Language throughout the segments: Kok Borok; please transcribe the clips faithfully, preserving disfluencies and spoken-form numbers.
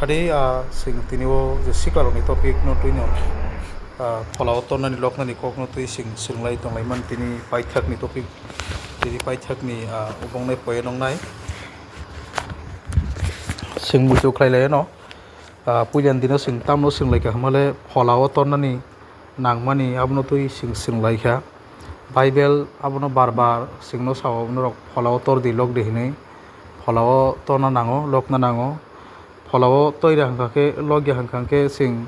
Tei, ah, chwng tini o je siklarokni topic no twi no, ah, phola o tornani loknani kok no twi chwng swrwnglai tonglaimani tini paithakni topic, tini paithakni, ah, ubongnai poe nongnai. Chwng muitu khlai lai no, ah, puila ni dino chwng tamno swrwnglaikha hwnmale phola o tornani nangmani abono twi chwng swrwnglaikha. Bible abono bar bar chwngno sao, norok phola o tor di, lok di hinwi. Phola o torna nango, lokna nango. Phola o toira hwnkha khe, lokya hwnkha khe chwng,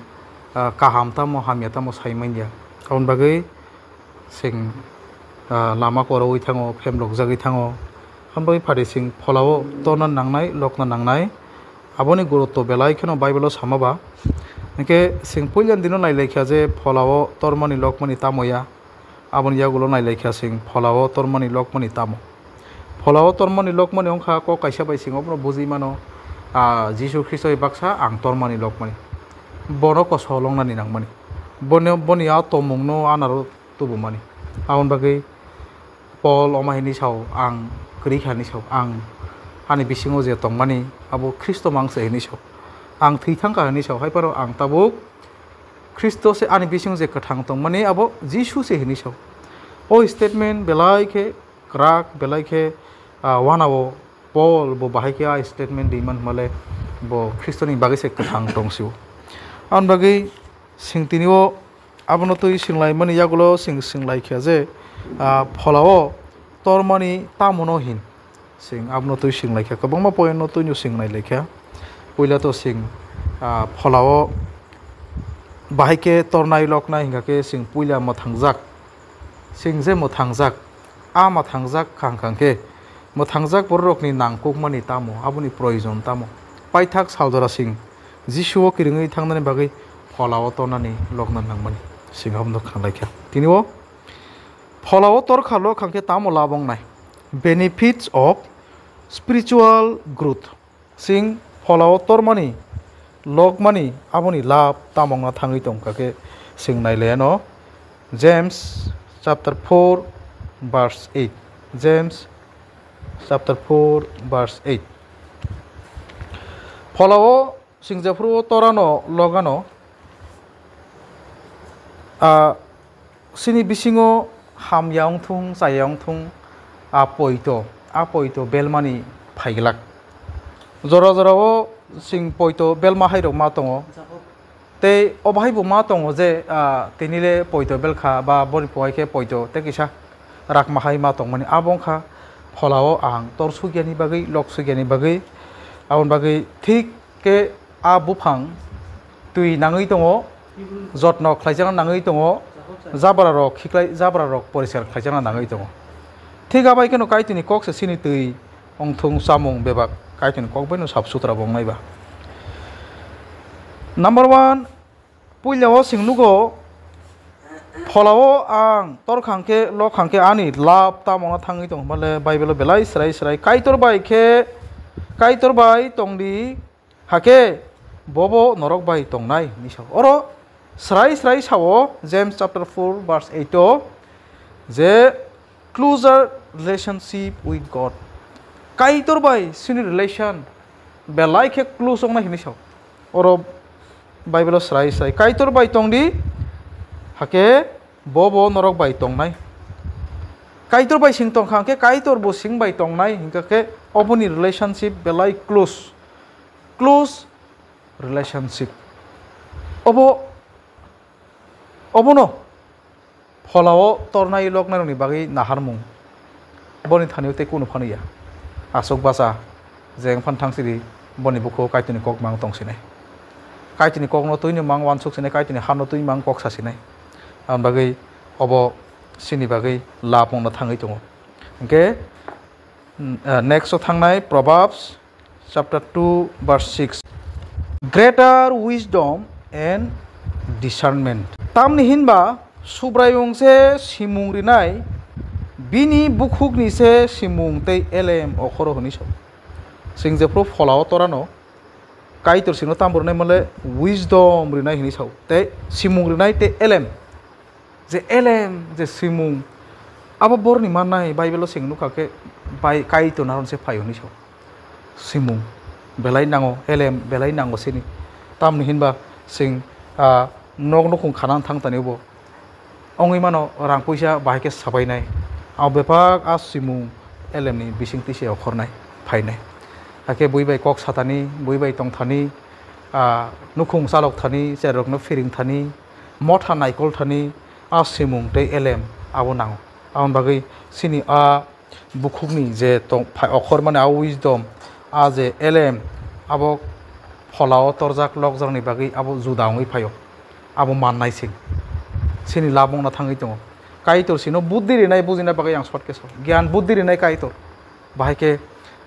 ah, kaham tamo hamya tamo sai manya. Aboni bagwi chwng, ah, lama kwrwi thango, phemlokjagwi thango. Aboni bagwi phari chwng phola o torna nangnai, lokna nangnai. Aboni gurutto belai kheno Bible o sama ba. Hinkhe chwng puila ni dino nailaikha je phola o tormani lokmani tamo ya. Aboni yagulo nailaikha chwng phola o tormani lokmani tamo. Phola o tormani lokmani wngkha kok kaisa bai chwng obono bujui mano, ah, Jisu Khristo bai baksa ang tormani lokmani. Bono kosol wngnani nangmani. Bono, boni a tomungno anaro tubumani. Aboni bagwi Paul omo hinwi sao, "Ang kwrwi kha," hinwi sao, "Ang ani bisingo je tongmani abo Khristo mang se," hinwi sao. "Ang thwi thang kha," hinwi sao, hai phano ang tabuk Khristo se ani bisingo je kwthang tongmani abo Jisu se hinwi sao. O statement belai khe kwrak, belai khe, ah, wanao Paul bo bahai khe a statement rimani hwnmale bo Khristoni bagwi se kwthang tong sio. Aboni bagwi chwng tini o abono twi swrwnglaimani yagulo chwng swrwnglaikha je, ah, phola o tormani tamo no hin? Chwng abono twi swrwnglaikha, kwbangma point no twino swrwnglailaikha. Puila to chwng, ah, phola o bahai khe tornai loknai hwnkha khe chwng puila mwthangjak. Chwng je mwthangjak, a mwthangjak kha hwnkha khe mwthangjak bororokni nangkukmani tamo, aboni proyojon tamo? Paithak sal jora chwng Jisu o kwrwngwi thangnani bagwi phola o tornani lokna nangmani chwng abono khanlaikha. Tini o phola o torkha lok hwnkhe tamo lab wngnai? Benefits of spiritual growth. Chwng phola o tormani, lokmani, aboni lab tamo wngna thangwi tongkha khe chwng nailaiano. James chapter four verse eight. James chapter four verse eight. Phola o chwng jephuru o torano logano, ah, chini bisingo hamya wngthung, chaya wngthung, a poito, a poito belmani phaiglak. Jora jora o chwng poito belma hairok ma tongo. Tei o bahai bo ma tongo je, ah, tini le poito belkha ba boni pohai khe poito tei kisa rakma hai ma tongmani. Abo wngkha phola o ang tor sukyani bagwi, lok sukyani bagwi. Aboni bagwi thik khe a buphang twi nangwi tongo, jotno khlaijakna nangwi tongo, jabra rok khiklai, jabra rok poriskar khlaijakna nangwi tongo. Thik abai kheno Kaitorni kok se chini twi wngthung chamung bebak Kaitorni kok baino sap sutra bo wngnai ba. Number one, puila o chwng nugo, phola o ang tor khang khe, lok khang khe ani lab tamo wngna thangwi tong hwnba le Bible o belai srai srai Kaitor bai khe, Kaitor bai tong di, hakhe bobo norok bai tongnai hinwi sao. Oro srai srai sao James chapter four verse eight o je closer relationship with God. Kaitor bai chini relation belai khe close wngnai hinwi sao. Oro Bible o srai srai Kaitor bai tong di, hakhe bobo norok bai tongnai. Kaitor bai chwng tong kha hwnkhe Kaitor bo chwng bai tongnai, hwnkha khe oboni relationship belai close, close relationship. Obo, obono phola o tornai loknairokni bagwi naharmung, boni thani o tei kunu phano ya. Aswk bacha je wng phano thang sidi, boni bukhugo Kaitorni kok mang tong sinai. Kaitorni kokno twino mang uansuk sinai, Kaitorni hano twi mang kok sa sinai. Aboni bagwi obo chini bagwi lab wngna thangwi tongo. Hwnkhe, mm, ah, next o thangnai Proverbs chapter two verse six. Greater wisdom and discernment. Tamni hinba Subraiyung se simung rinai, bini bukhukni se simung tei elem okhoro hwnwi sao. Chwng jephuru phola o torano Kaitor chwngno tamo rwnai hwnmale wisdom rinai hwnwi sao, tei simung rinai tei elem. Je elem, je simung, abo borokni mannai Bible o chwng nukha khe bai Kaitor naron se phai hwnwi sao. Simung. belai nango, elem belai nango sini. Tamni hinba chwng, ah, nok nukhung khana thang tani bo. Wngwi mano rang puisa bahai khe sabainai. Ang bebak a simung elemni bisingtwi se okhornai phainai. Hakhe bui bai kok sathani, bui bai tongthani, ah, nukhung chalok thani, cherokno phiring thani, motha naikol thani, a simung tei elem abo nango. Aboni bagwi chini a bukhukni je tong-, phai-, okhormani a wisdom, a je elem, abo pholao torjak lokjakni bagwi abo juda wngwi phaio. Abo mannai se. Chini labongna thangwi tongo. Kaitor sino buddhi rinai bujina bagwi ang short khe sao. Gyan buddhi rinai Kaitor. Bahai khe,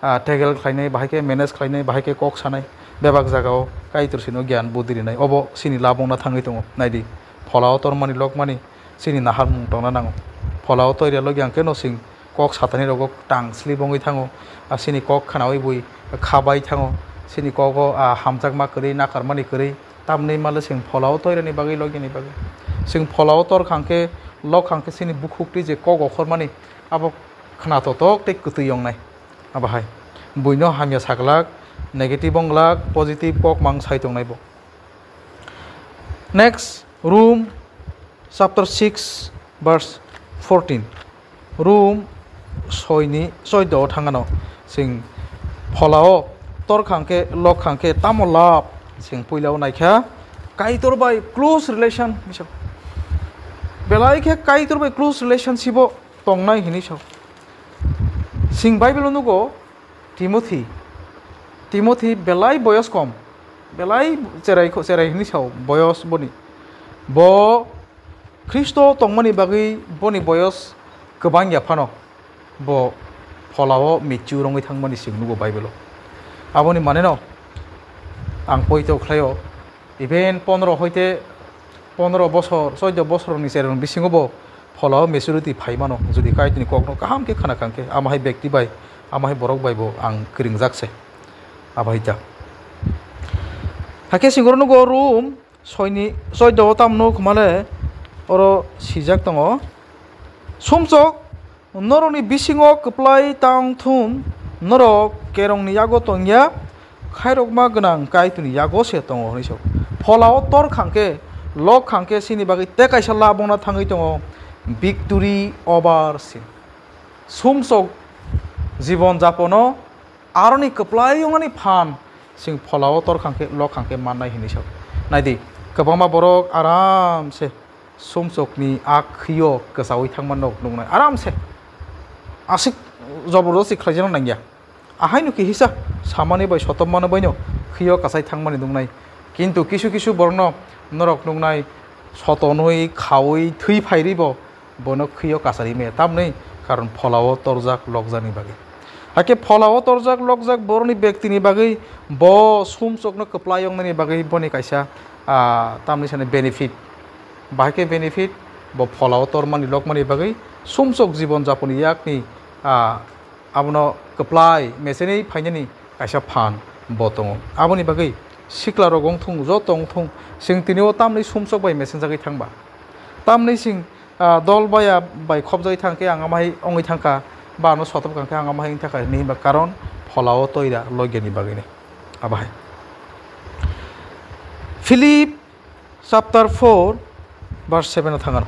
ah, tackle khlainai, bahai khe manage khlainai, bahai khe kok sanai. Bebak jagao Kaitor sino gyan buddhi rinai. Obo chini labongna thangwi tongo. Naidi, pholao tormani lokmani chini naharmung tongna nango. Pholao toiria logi ang khe no sing kok satani rogo tang sli bongwi thango. Ah, chini kok khnawi bui kha bai thango. Chini kogo, ah, hamjakma kwrwi, nakarmani kwrwi. Tamni male chwng pholao toirani bagwi, logini bagwi. Chwng pholao tor khang khe, lok khang khe chini bukhuk twi je kok okhormani, abo khna totok tei kwtwi wngnai. Abo hai. Buino hamya sa glak, negative wng glak, positive kok mang sai tongnai bo. Next, Rom chapter six, verse fourteen. Rom soini choido o thangano chwng pholao tor khang khe, lok khang khe tamo lab chwng puila o naikha Kaitor bai close relation hinwi sao. Belai khe Kaitor bai close relationship o tongnai hinwi sao. Chwng Bible o nugo Timothy, Timothy belai boyos kom, belai cherai kho-, cherai hinwi sao boyos boni. Bo Khristo tongmani bagwi boni boyos kwbang ya phano bo pholao mature wngwi thangmani chwng nugo Bible-o. Aboni maneno ang poito khlaio, even pondro hoite pondro bosor, choido bosorni cheroni bisingo bo pholao maturity phai mano, jodi Kaitorni kokno kaham khe khna khang khe, amo hai bekti bai, amo hai borok bai bo ang kwrwngjak se. Abo hai ta. Hakhe singoro nugo Rom soini choido o tamo nuk hwnmale oro sijak tongo. Sumsok norokni bisingo kwplai tang thun, norok kerongni yago tongya, khairokma gwnang Kaitorni yago se tongo hwnwi sao. Pholao tor khang khe, lok khang khe chini bagwi tei kaisa labongna thangwi tongo, victory over sin. Sumsok jibon japono aroni kwplai wngnani phan chwng pholao tor khang khe, lok khang khe mannai hinwi sao. Naidi, kwbangma borok aram se sumsokni a khwio kwchaui thangma nok nuknai. Aram se aswk jobordosti khlaijakna nangya. Ahaino kihisa samani bai sotopmano baino khwio kwchai thangmani nuknai. Kintu kisu kisu borokno norok nuknai sotonwi, khaui, thwi phairwi bo bono khwio kasari maya, tamni karon pholao torjak lokjakni bagwi. Hakhe pholao torjak lokjak borokni bektini bagwi bo sumsokno kwplai wngnani bagwi boni kaisa, ah, tamni sani benefit. Bahai khe benefit, bo pholao tormani lokmani bagwi sumsok jibon japoni yakni, ah, abono kwplai mechenwi phainani kaisa phan bo tongo. Aboni bagwi siklarok wng thung, joto wng thung, chwng tini o tamni sumsok bai mechenjagwi thangba. Tamni chwng, ah, dol baya bai khopjagwi thang khe ang amahai wngwi thang kha, ba ano sotop kang khe ang amahai wngwi thang kha, hinwi hwnba karon pholao toira logyani bagwini. Abahai. Philip chapter four, verse seven o thang ano.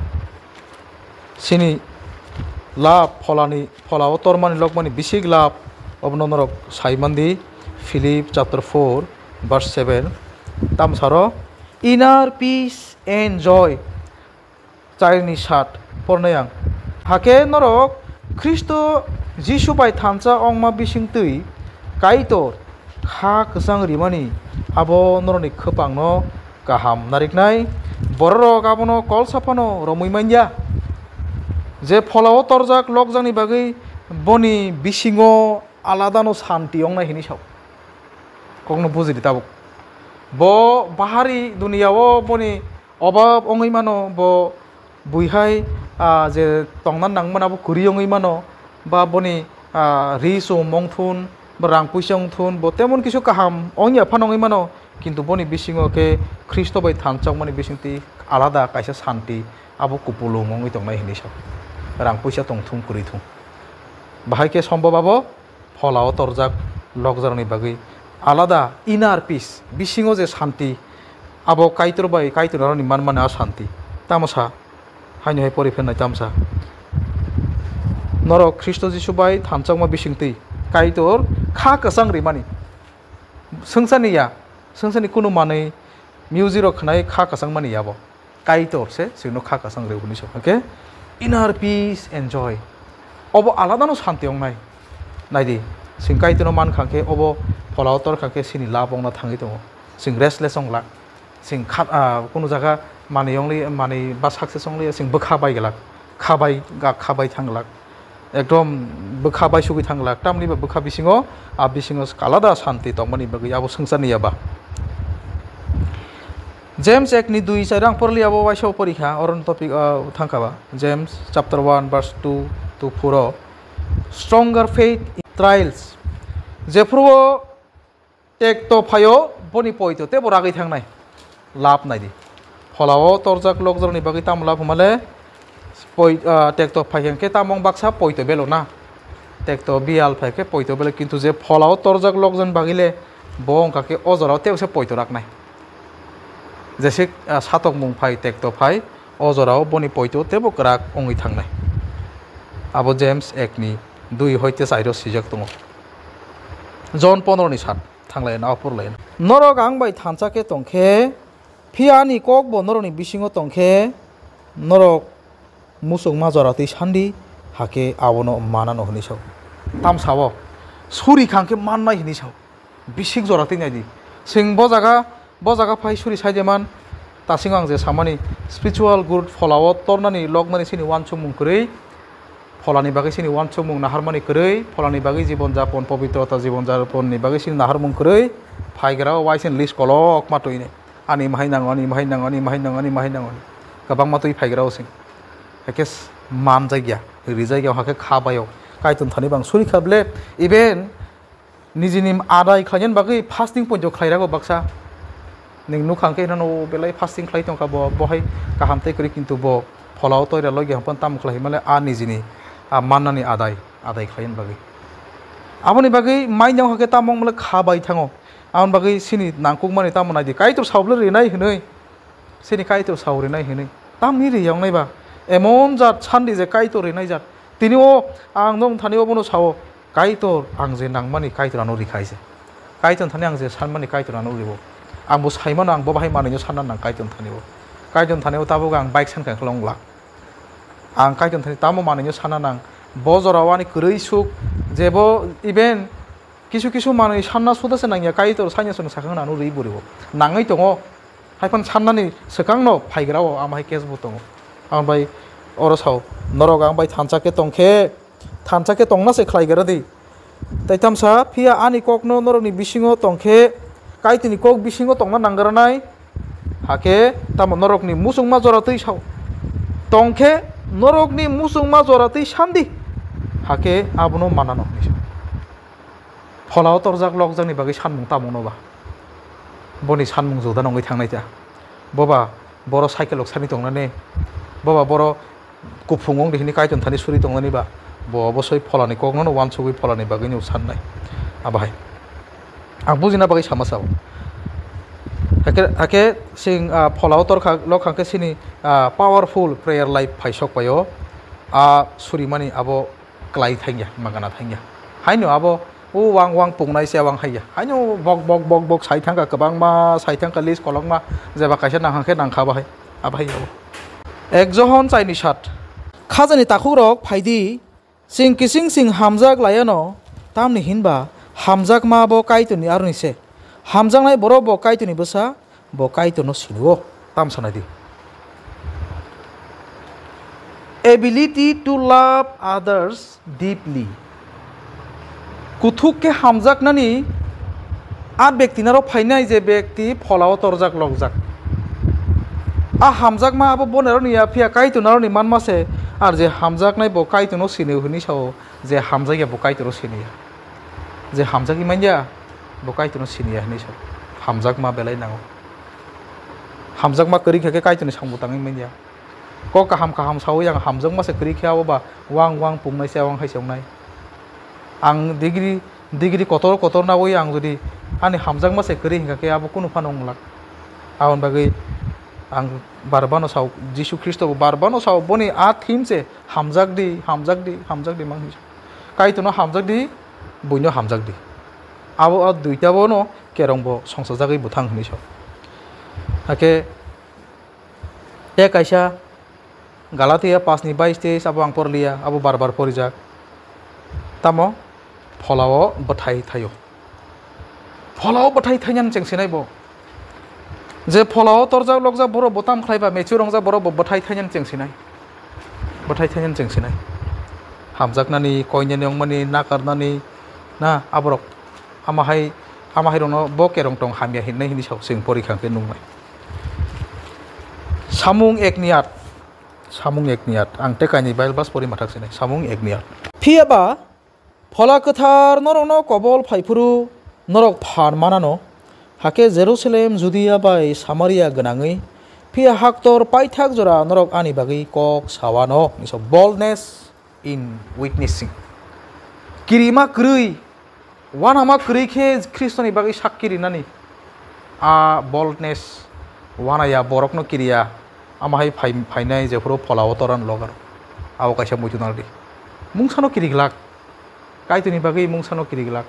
Chini lab pholani, pholao tormani lokmani bisik lab obono norok sai mandi. Philip chapter four, verse seven. Tamsaro, "Inner peace and joy." Chairni sat pornai ang. Hakhe norok Khristo Jisu bai thansa ongma bisingtwi Kaitor kha kwchang rimani abo norokni khwpangno kaham nariknai. Bororok abono kol saphano romwi manya. Je pholao torjak lokjakni bagwi boni bisingo aladano santi wngnai hinwi sao. Kokno bujidi tabuk. Bo bahari duniya-o boni obab wngwi mano, bo buihai, ah, je tongna nangmano abo kwrwi wngwi mano, ba boni, ah, ri chum wng thun, ba rang puisa wng thun, bo temon kisu kaham wngya phano wngwi mano, kintu boni bisingo khe Khristo bai thansa wngmani bisingtwi alada kaisa santi abo kupulung wngwi tongnai hinwi sao. Rang puisa tong thung kwrwi thung. Bahai khe sombob abo pholao torjak lokjakni bagwi alada inner peace, bisingo je santi, abo Kaitor bai Kaitor aroni manmani a santi. Tamo sa, haino hai pori phennai tamo sa. Norok Khristo Jisu bai thanchakma bisingtwi Kaitor kha kwchang rimani. Swngchani ya, swngchani kunu manwi music rok khwnai kha kwchang mani ya bo. Kaitor se chwngno kha kwchang rw hwnwi sa. Hwnkhe inner peace and joy. Obo alada no santi wngnai. Naidi, chwng Kaitorno man kha khe obo pholao tor kha khe chini lab wngna thangwi tongo. Chwng restless wng glak. Chwng kha, ah, kunu jaga manwi wngli, manwi ba success wngli, chwng bwkha bai glak. Kha bai ga, kha bai thang glak. Ekdom bwkha bai sugwi thang glak. Tamni ba bwkha bisingo, a bisingo alada santi tongmani bagwi abo swngcharni ya ba. James ek ni dui chai rang porli abo waisa porikha, oro topic, ah, thangkha ba. James chapter one verse two to four o, stronger faith in trials. Jephuru o tekto phaio boni poito tebo ragwi thangnai. Lab naidi. Pholao torjak lokjorni bagwi tamo lab hwnmale poi-, ah, tekto phai hwnkhe tamo wng baksa poito belo na. Tekto biyal phai khe poito belo, kintu je pholao torjak lokjorni bagwi le bo wngkha khe o jorao tebose poito raknai. Jesik, ah, satokmung phai tekto phai o jorao boni poito tebo kwrak wngwi thangnai. Abo James ek ni dui hoite chai ro swijak tongo. Jon pondro ni sat. Thanglai na, aphur lai na. Norok ang bai thansa khe tong khe, phiya ani kok bo norokni bisingo tong khe, norok muchungma jora twi sandi, hakhe abono manano hwnwi sao. Tam sao, suri khang khe mannai hwnwi sao. Bisik jora twi nai di. Chwng bo jaga, bo jaga phai suri sai de man. Tasingo ang je samani, spiritual growth pholao tornani loknani chini uansukmung kwrwi. Pholani bagwi chini uansukmung naharmani kwrwi, pholani bagwi jibon japon, pobitrota jibon japonni bagwi chini naharmung kwrwi, phaigrao uaisini list kolokma twini. Ani mahai nango, ani mahai nango, ani mahai nango, ani mahai nango. Kwbangma twi phaigrao chwng. Hakhe s-, manjakya, rijakya, hakhe kha baio. Kaitor thani bang suri kha ble, even nijini adai khlainani bagwi fasting poito khlai rago baksa. Nwng nukha hwnkhe hwnano belai fasting khlai tongkha bo, bo hai kaham tei kwrwi, kintu bo pholao toira logi hwnphano tamo khlai hwnmale a nijini a mannani adai, adai khlainani bagwi. Aboni bagwi mainya wngkha khe tamo wngmale kha bai thango. Aboni bagwi chini nangkukmani tamo naidi, Kaitor saoble rinai hwnwi. Chini Kaitor sao rinai hwnwi. Tamni ri yoknai ba? Emon jat sandi je Kaitor rinai jat. Tini o ang nwng thani obono sao, Kaitor ang je nangmani Kaitor ano rikha se. Kaitor thani ang je sanmani Kaitor ano rio. Ang bo saimano ang bo bahai manwino sanna nang Kaitor thani o. Kaitor thani o tabuk ang bike sankha khlong glak. Ang Kaitor thani tamo manwino sanna nang. Bo jorao ani kwrwi suk je bo even Kisu kisu manwi sanna suda se nangya, Kaitor saino chwng sakang nang nw rwi bwrwi bo. Nangwi tongo. Haiphano sannani swkangno phaigrao ama hai case bo tongo. Ang bai oro sao, norok ang bai thansa khe tong khe, thansa khe tongna se khlai gra di. Tai tamsa phiya ani kokno norokni bisingo tong khe, Kaitorni kok bisingo tongna nang gra nai. Hakhe tamo norokni muchungma jora twi sao. Tong khe norokni muchungma jora twi sandi. Hakhe abono manano hwnwi sao. Pholao torjak lokjakni bagwi sanmung tamo wngno ba? Boni sanmung juda nongwi thangnai ta. Boba boro cycle rok sani tongnani. Boba boro kuphung wng di hini Kaitor thani suri tongnani ba. Bo obosoi pholani kokno no uansugwi pholani bagwi no sannai. Abo hai. Ang bujina bagwi sama sao. Hakhe, hakhe sing, ah, pholao torkha, lokhang khe sini, ah, powerful prayer life phai sok paio. Ah, surimani abo klai thangya, magana thangya. Haino abo o wang wang pungnai se wang haiya. Haino bok bok bok bok sai thangka kwbangma, sai thangka list kolokma, jeba kaisa nang hangkhe nang kha bahai. Abo hai abo. Ek Johon chaini sat. Khajani takhukrok phaidi, chwng kising sing hamjak laiano, tamni hinba hamjakma bo Kaitorni aroni se. Hamjaknai borok bo Kaitorni bwsa, bo Kaitorno sini-o. Tam sanai di. Ability to love others deeply. Kuthuk khe hamjaknani a bekti naro phainai je bekti pholao torjak lokjak. A hamjakma abo bo naroni ya phiya Kaitor naroni manma se, ar je hamjaknai bo Kaitorno sini hwnwi sao, je hamjakya bo Kaitorno siniya. Je hamjagwi manya, bo Kaitorno siniya hinwi sa. Hamjakma belai nango. Hamjakma kwrwi kha khe Kaitorni samung tangwi manya. Kok kaham kaham sawi ang hamjakma se kwrwi khe abo ba wang wang pungnai se wang hai se wngnai. Ang degree, degree kotor kotor nawi ang jodi Ani hamjakma se kwrwi hinkha khe abo kunu phano wng glak. Aboni bagwi ang bar bano sao, Jisu Khristo bo bar bano sao, boni a theme se hamjak di, hamjak di, hamjak di mang hinwi sao. Kaitorno hamjak di, buino hamjak di. Abo a duita bono kerong bo songsajagwi bo thang hinwi sao. Hakhe tei kaisa Galatia paanch ni bais teis abo ang porliya, abo bar bar porijak. Tamo pholao bwthai thaio. Pholao bwthai thainani chengsinai bo. Je pholao torjak lokjak borok bo tam khlaiba mature wngjak borok bo bwthai thainani chengsinai. Bwthai thainani chengsinai. Hamjaknani, koinani wngmani, nakarnani, na aborok. Ama hai, ama hai rokno bo kerong tong hamya hinwi hinwi sao chwng porikha khe nuknai. Samung ekni at. Samung ekni at. Ang tei kainwi Bible verse pori mathak sinai. Samung ekni at. Phiya ba Phola Kwthar norokno kobol phai phuru norok phan manano. Hakhe Jerusalem, Judea bai Samaria gwnangwi phiya haktor paithak jora norok ani bagwi kok sawano. Boldness in witnessing. Kirima kwrwi, uanama kwrwi khe Khristoni bagwi sakki rinani. A boldness, uanaya borokno kiriya, ama hai phai-, phainai jephuru pholao toran logar. Abo kaisa muitu nardi. Mungsano kiri glak. Kaitorni bagwi mungsano kiri glak.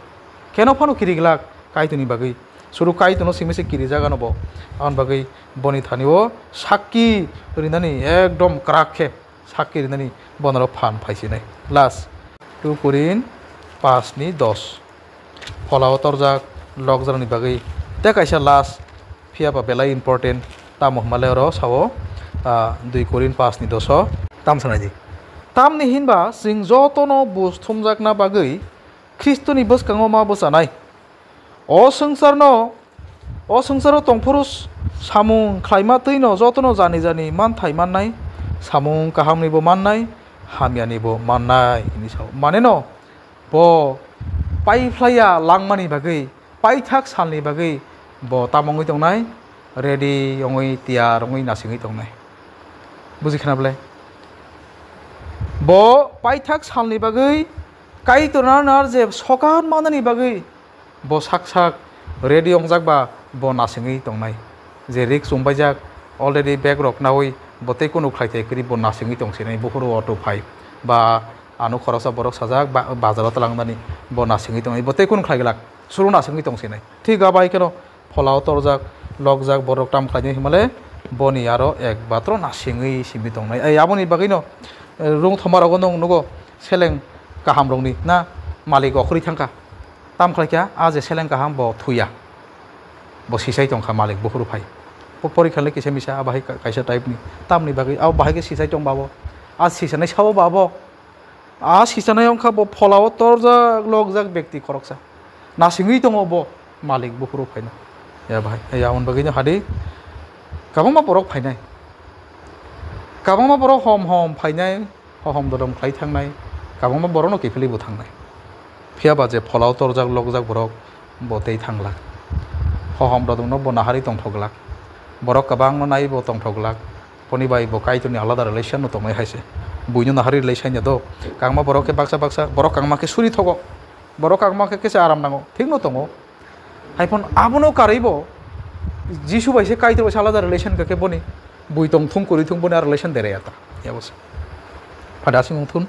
Keno phano kiri glak Kaitorni bagwi. Suru Kaitorno simi se kiri jagano bo. Aboni bagwi boni thani o sakki rinani ekdom kwrak khe. Sakki rinani bonorok phan phaisinai. Last, two Korin paanch ni dos. Pholao torjak lokjakni bagwi tei kaisa last, phiya ba belai important, tamo hwnmale oro sao, ah, dui Korin paanch ni dos o tam sanai di. Tamni hinba chwng jotono buj thumjakna bagwi Khristoni bwskango ma bwchanai. O swngcharno, o swngcharo tongphuru s-, samung khlaima twino jotono jani jani manthai mannai, samung kahamnibo mannai, hamyanibo mannai, hinwi sao. Maneno bo paiphlaiya langmani bagwi, paithak salni bagwi bo tamo wngwi tongnai, ready wngwi, tiyar wngwi, nasingwi tongnai. Buji khna bwle? Bo paithak salni bagwi, Kaitorno nar je sokan manani bagwi, bo sak sak ready wngjak ba bo nasingwi tongnai. Je rik chumbaijak already bag rok naui bo tei kunu khlai thai kwrwi bo nasingwi tongsinai, buphuru auto phai ba ano khoroksa borok sajak ba-, bazaro twlangnani bo nasingwi tongnai, bo tei kunu khlai glak suru nasingwi tongsinai. Thik abo hai kheno pholao torjak, lokjak borok tam khlainai hwnmale boni aro ek batro nasingwi simi tongnai. Ai aboni bagwino, eh, rung thoma rogo nwng nugo seleng kaham rokni na malik okhorwi thangkha. Tam khlaikha, a je seleng kaham bo thuya. Bo sisai tongkha malik buphuru phai. Bo porikha le kisa misa a bahai ka-, kaisa type ni. Tamni bagwi abo bahai khe sisai tong babo. A sisanai sao babo. A sisanai wngkha bo pholao torjak lokjak bekti khoroksa. Nasingwi tongo bo malik buphuru phaino. Ya bahai, ya aboni bagwino hadi. Kabangma borok phainai. Kabangma borok hom hom phainai. Hohom dodom khlai thangnai, kabangma borokno kiphilwi bo thangnai. Phiya ba je pholao torjak lokjak borok bo tei thang glak. Hohom dodomno bo naharwi tongthok glak. Borok kwbangno naiwi bo tongthok glak. Boni bai bo Kaitorni alada relation no tongnai hai se. Buino naharwi relation ya do. Kangma borok khe baksa baksa, borok kangma khe suri thogo. Borok kangma khe kisa aram nango. Thikno tongo. Hai phano abono karwi bo Jisu bai se Kaitor bai se alada relation kha khe boni bui tong thung kwrwi thung boni a relation deraya ta. Yabo se. Phada aswk wng thun.